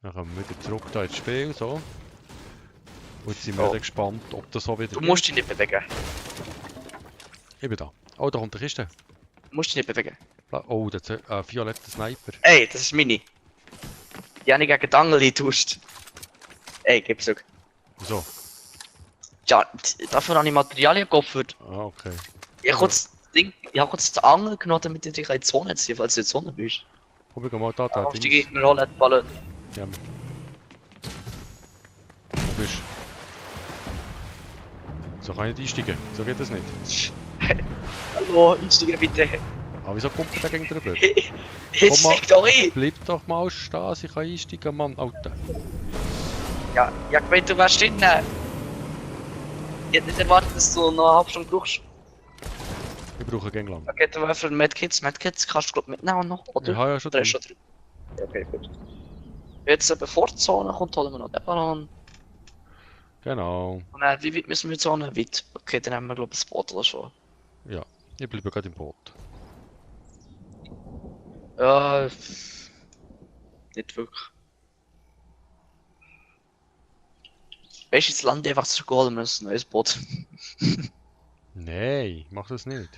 Dann kommen wir wieder zurück da ins Spiel, so. Und jetzt sind wir gespannt, ob das so wieder Du musst dich nicht bewegen. Ich bin da. Oh, da kommt eine Kiste. Du musst dich nicht bewegen. Oh, das ist ein violetter Sniper. Ey, das ist meine. Die habe ich gegen die Angel getauscht. Ey, gib zurück. Wieso? Ja, dafür habe ich Materialien geopfert. Ah, okay. Ich habe kurz die Angel genommen, damit ich dich in die Zone ziehe, falls du in der Zone bist. Komm, wir gehen mal da, da. Auf die Gegnerrolle ballen. Ja. Wo bist du? So kann ich nicht einsteigen. So geht das nicht. Hallo, einsteigen bitte. Aber wieso kommt der gegen drüber? Jetzt mal. steig doch ein! Bleib doch mal stehen, ich kann einsteigen, Mann, Alter. Ja, ich meine, du wärst drin. Ich hätte nicht erwartet, dass du noch eine halbe Stunde brauchst. Ich brauche gegen lang. Okay, du für Medkits. Medkits kannst du glaub mitnehmen noch, oder? Ich habe ja schon Oder drin. ist schon drin? Ja, okay, gut. Jetzt, bevor die Zone kommt, holen wir noch den Ballon. Genau. Und wie weit müssen wir die Zone? Weit. Okay, dann haben wir glaube ich ein Boot oder so. Ja, ich bleibe gerade im Boot. Ja, nicht wirklich. Weißt du, jetzt lande einfach zurückholen wir ein neues Boot. Nein, mach das nicht.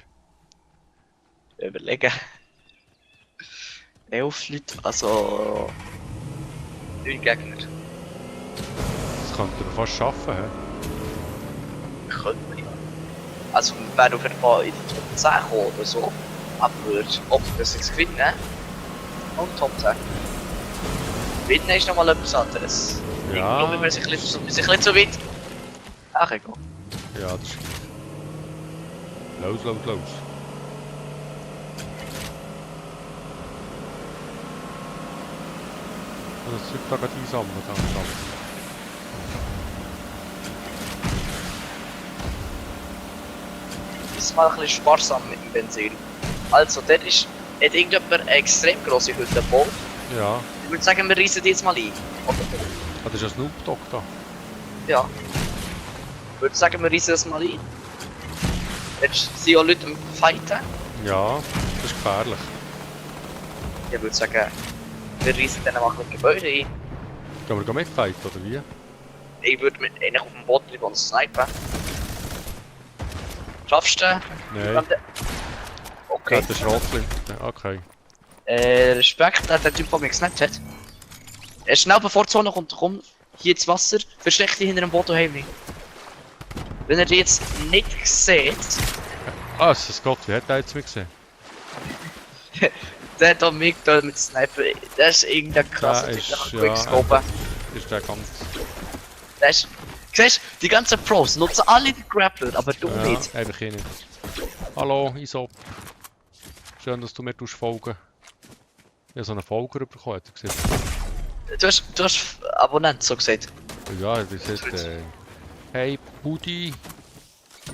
Überlegen. 11 Leute, also 9 Gegner. Das könnte man fast schaffen, hä? Könnte man ja. Also wir werden auf jeden Fall in die Top 10 kommen oder so. Aber ob wir das jetzt gewinnen und Top 10. Gewinnen ist nochmal etwas anderes. Ich glaube, wir sind ein bisschen zu weit. Ach, egal. Ja, das ist. Los, los, los. Und das Zeug da gerade einsammeln, dann sammeln. Ist mal ein bisschen sparsam mit dem Benzin. Also, dort ist, hat irgendjemand eine extrem grosse Hütte gebaut. Ja. Ich würde sagen, wir reisen die jetzt mal ein. Ah, das ist ein Snoop Dogg da. Ja. Ich würde sagen, wir reisen das mal ein. Jetzt sind auch Leute am Fighten. Ja, das ist gefährlich. Ich würde sagen, wir reisen dann mal ein Gebäude ein. Gehen wir mitfighten, oder wie? Ich würde mit eigentlich auf dem Boot bleiben und snipen. Schaffst du? Nein. Okay. Das ist Rotling. Okay. Respekt, der Typ, der mich gesnappt hat. Schnell bevor die Zone kommt, komm hier ins Wasser, versteck dich hinter dem Boot heimlich. Wenn ihr die jetzt nicht seht, Ah, es ist Gott, wie hat der jetzt mich gesehen? der hat auch mich da mit Sniper. Das ist irgendein krasser Der Typ, ist, der kann ja, quickscopen. Ist der ganz. Das ist, siehst du, die ganzen Pros nutzen alle den Grappler, aber du Ja, nicht. eigentlich eh nicht. Hallo, Isop. Schön, dass du mir folgen. Ich habe so einen Folger bekommen, hat er gesagt. Du hast Abonnent so gesagt. Ja, das ist hey Buddy,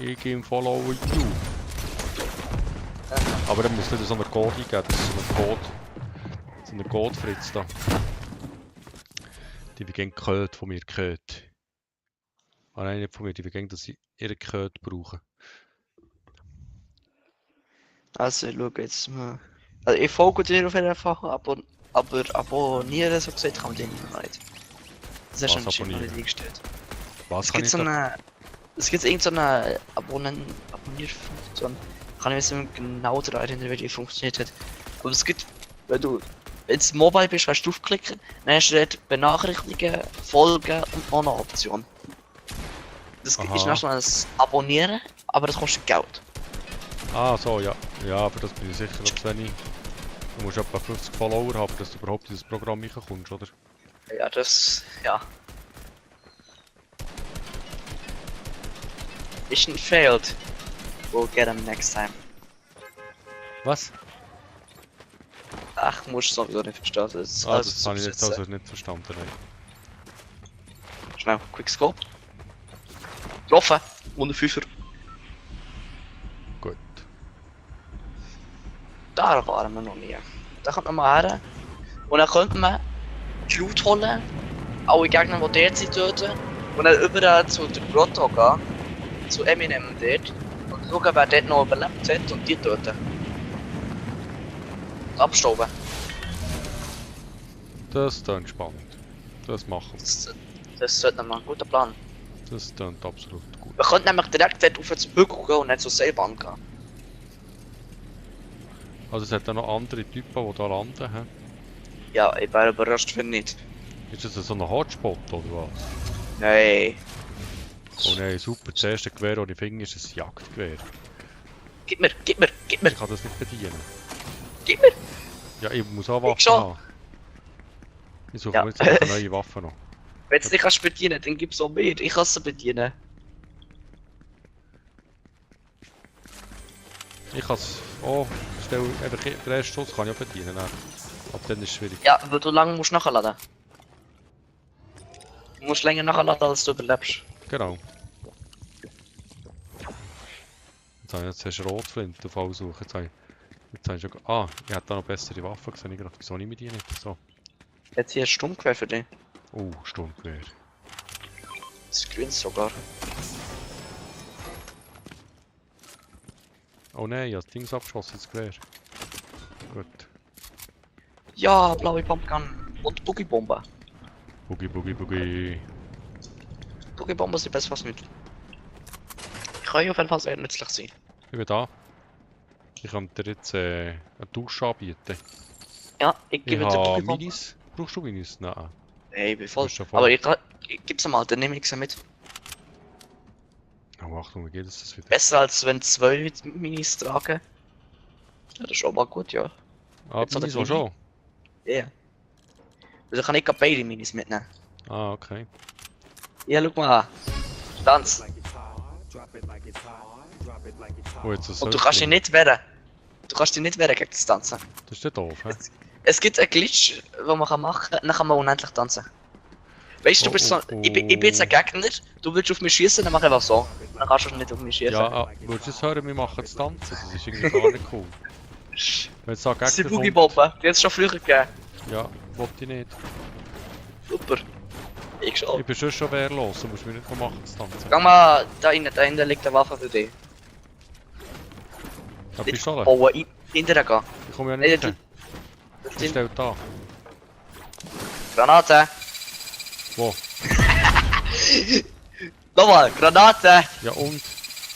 ich gebe Follow you. Aber er muss nicht so einen Code eingeben, das ist so ein Code. So ein Code-Fritz da. Die wir gegen Code von mir gehört. Ah nein, nicht von mir, die wir gegen, dass sie ihren Code brauchen. Also, ich schau jetzt mal. Also, ich folge dir auf jeden Fall, aber abonnieren, so gesagt, kann man den nicht. Das ist Was schon noch abonnieren? nicht eingestellt. Was Es kann gibt ich so da? eine. Es gibt irgend so eine Abonnierfunktion. Kann ich mich nicht genau daran erinnern, wie die funktioniert hat. Aber es gibt, wenn du jetzt mobile bist, kannst du draufklicken, dann hast du dort Benachrichtigungen, Folgen und noch eine Option. Das Aha. ist erstmal das Abonnieren, aber das kostet Geld. Ah, so, ja. Ja, aber das bin ich sicher noch zu wenig. Du musst etwa 50 Follower haben, dass du überhaupt in das Programm reinkommst, oder? Ja, das. Ja. Mission failed. We'll get him next time. Was? Ach, musst du sowieso nicht verstehen. Das ist Ah, alles das habe ich jetzt Zusätze. also nicht verstanden. Nein. Schnell, Quickscope. Laufen! 105er. Gut. Da waren wir noch nie. Da kommt man mal her. Und dann könnte man die Loot holen, alle Gegner, die dort sind, töten. Und dann überall zu der Grotto gehen. Zu Eminem dort. Und schauen, wer dort noch überlebt hat und die töten. Und abstauben. Das ist dann spannend. Das machen wir. Das sollte mal ein guter Plan. Das klingt absolut gut. Wir könnten nämlich direkt dort auf den Hügel gehen und nicht zur Seilbahn gehen. Also es hat auch noch andere Typen, die da landen. He? Ja, ich wäre überrascht, wenn nicht. Ist das so ein Hotspot oder was? Nein. Oh nein, super. Das erste Gewehr, das ich finde, ist ein Jagdgewehr. Gib mir, gib mir, gib mir, Ich kann das nicht bedienen. gib mir! Ja, ich muss auch Waffen schon. haben. Ich suche Ja. mir jetzt eine neue Waffe noch. Wenn du es nicht kannst bedienen, dann gib's auch mir. Ich kann es bedienen. Ich kann es... Oh, stell einfach den ersten Schuss kann ich auch bedienen. Dann. Aber dann ist es schwierig. Ja, weil du lange musst nachladen. Du musst länger nachladen, als du überlebst. Genau. Jetzt habe ich jetzt zuerst Rotflinte auf alle suchen. Jetzt habe ich schon... Ah, ich hätte da noch bessere Waffen gesehen. Ich dachte, wieso nehme ich die nicht? So. Jetzt hier ein Sturmgewehr für dich. Oh, Sturmgewehr. Das ist grün sogar. Oh nein, ich habe das Ding abgeschossen, das Gewehr. Gut. Ja, blaue Pumpgun und Boogie-Bombe. Boogie, Boogie, Boogie. Boogie-Bombe sind besser was mit. Kann auf jeden Fall sehr nützlich sein. Ich bin da. Ich kann dir jetzt eine Dusche anbieten. Ja, ich Ich gebe dir habe Boogie-Bombe. Minis. Brauchst du Minis? Nein. Hey, ich bin voll. Du bist schon voll. Aber ich gib's mal, dann nehme ich sie mit. Oh, Achtung, wie geht das wieder? Besser als wenn 2 Minis tragen. Ja, das ist schon mal gut, ja. Ah, jetzt hat Minis er auch schon? Ja. Yeah. Also kann ich gerade beide Minis mitnehmen. Ah, okay. Ja, schau mal an. Tanz. Oh, jetzt das Und du kannst dich nicht wehren. Du kannst dich nicht wehren gegen das Tanzen. Das ist ja doof, hä? Es gibt einen Glitch, den man machen kann, dann kann man unendlich tanzen. Weißt du, du bist so. Ich bin jetzt ein Gegner, du willst auf mich schießen, dann mach ich einfach so. Dann kannst du nicht auf mich schießen. Ja, würdest du es hören, wir machen das Tanzen? Das ist irgendwie gar nicht cool. Wenn es da Das sind Gegner kommt... Boogie-Bomben, die hat es schon früher gegeben. Ja, wollte ich nicht. Super. Ich schon. Ich bin schon wehrlos, du musst mich nicht machen, das Tanzen. Geh mal da hinten liegt eine Waffe für dich. Ja, Pistole? Oh, hinterher gehen. Ich komme ja Nee, nicht du- hin. Ich stell da. Granate! Wo? Nochmal, Granate! Ja und?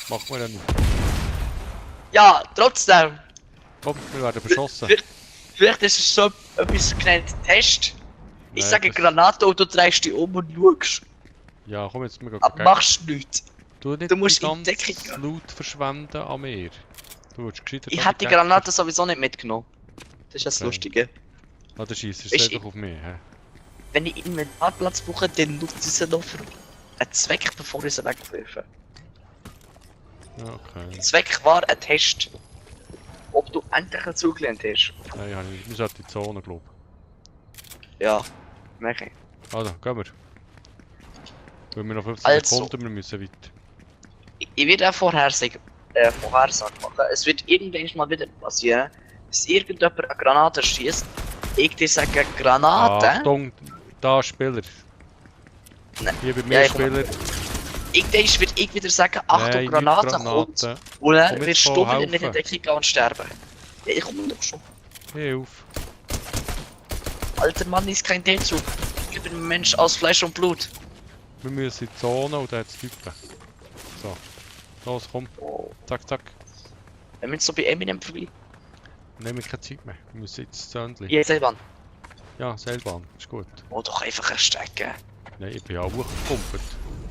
Machen wir ja nicht. Ja, trotzdem! Komm, wir werden beschossen. Vielleicht ist es so etwas genannt Test. Ich Nein, sage das- Granate und du drehst dich um und schaust. Ja, komm jetzt, wir gehen Aber machst nichts. Du nicht du musst die in ganze Deckung gehen. Loot verschwenden an mir. Du willst gescheiter Ich da hätte die Gegner- Granate sowieso nicht mitgenommen. Das ist das Okay. Lustige. Ah, der schießt Weisst es einfach auf mich, hä? Wenn ich Inventarplatz brauche, dann nutze ich sie noch für einen Zweck, bevor ich sie wegwerfe. Ja, okay. Der Zweck war ein Test. Ob du endlich einen zugelernt hast. Nein, ich habe nicht. Wir sollten in die Zone, glaube Ja, merke ich. ich. Also, gehen wir. Weil wir noch 15 Also. Sekunden, wir müssen weiter. Ich werde eine Vorhersage machen. Es wird irgendwann mal wieder passieren, dass irgendjemand eine Granate schießt. Ich dir sage Granate. Achtung, da Spieler. Nein. Hier bei Ja, mir ich komme. Spieler. Ich würde ich wieder sagen, Achtung, Nein, nicht Granate kommt. Granaten. Und dann Komm jetzt wirst du voll wieder nicht in helfen. Deckung gehen und sterben. Ja, ich komme doch schon. Hilf. Alter Mann ist kein D-Zug. Ich bin ein Mensch aus Fleisch und Blut. Wir müssen in die Zone und da hat es Typen. So. Los, komm. Oh. Zack, zack. Wir müssen so bei Eminem vorbei. Nehmen wir keine Zeit mehr. Wir müssen jetzt Zöndli. Hier, Seilbahn. Ja, Seilbahn. Ist gut. Oh, doch einfach erstecken. Nein, ich bin ja auch hochgekumpelt.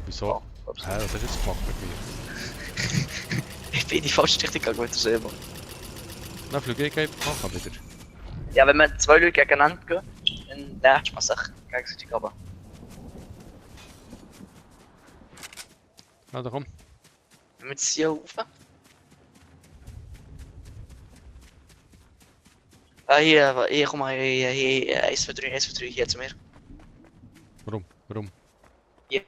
Wieso? Oh, Hä, was hast du jetzt gemacht mit mir? ich bin in die falsche Richtung gegangen mit der Seilbahn. Dann fliege ich einfach machen wieder. Ja, wenn wir 2 Leute gegeneinander gehen, dann lernst man sich gegenseitig aber. Na, da komm. Wir müssen hier rauf. Ah, hier, komm mal, hier, 1, 2, 3, 1, 2, 3, hier zu mir. Warum? Warum? Hier.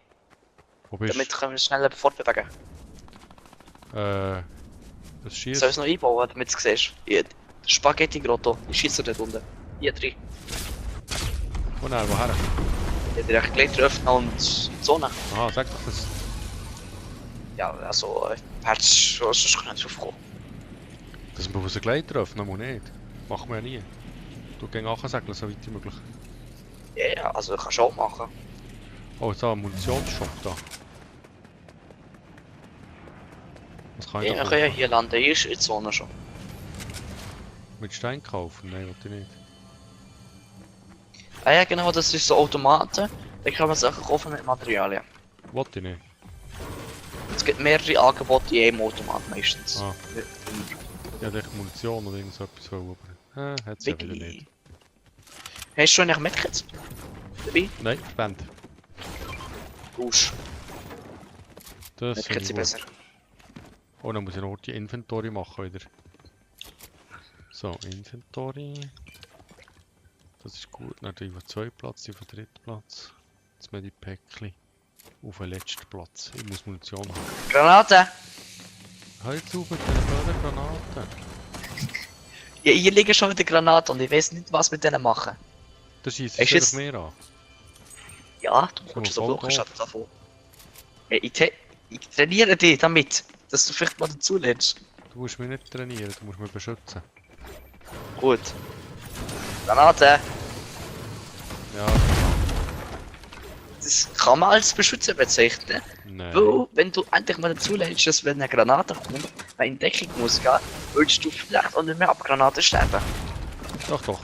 Wo bist Damit können wir uns schneller fortbewegen. Das Soll ich schießt. es noch einbauen, damit du es siehst? Hier, Spaghetti-Grotto, ich schieße dort unten. Hier drin. Wo nein, woher? Hier direkt gleich öffnen und Zone. Aha, sag doch das. Ja, also, hättest schon sonst können sie aufkommen. Dass wir aus den Gleiter öffnen, muss nicht. Machen wir ja nie. Du gehst nachsegeln, so weit wie möglich. Ja, ja, also kannst du auch machen. Oh, da ein Munitionsshop da. Was kann ich Ja, da wir können ja kaufen? hier landen, hier ist in der Zone schon. Mit Stein kaufen? Nein, wollte ich nicht. Ah ja, genau, das ist so Automaten. Da kann man Sachen kaufen mit Materialien. Wollte ich nicht. Es gibt mehrere Angebote in einem Automat meistens. Ah. Ich hätte echt Munition oder irgend so etwas wollen, aber hat es ja wieder nicht. Hast du eigentlich Medkits dabei? Nein, Spend. Gusch. Das finde Medkits ich sind gut. besser. Oh, dann muss ich noch die Inventory machen wieder. So, Inventory. Das ist gut. Dann die auf 2 Platz, die auf 3. Platz. Jetzt mal die Päckchen. Auf den letzten Platz. Ich muss Munition haben. Granate! Halt zu, mit den Granaten. Ja, hier liegen schon wieder Granaten und ich weiß nicht, was mit denen machen. Da schießt Ist es jetzt- einfach mehr an. Ja, du So, kommst so voll blocken doof. statt davon. Ja, ich trainiere dich damit, dass du vielleicht mal dazu lernst. Du musst mich nicht trainieren, du musst mich beschützen. Gut. Granate! Ja, Das kann man als Beschützer bezeichnen. nein. Weil, wenn du endlich mal dazu lernst, dass wenn eine Granate kommt, man in Deckung muss gehen, würdest du vielleicht auch nicht mehr ab Granaten sterben. Doch, doch.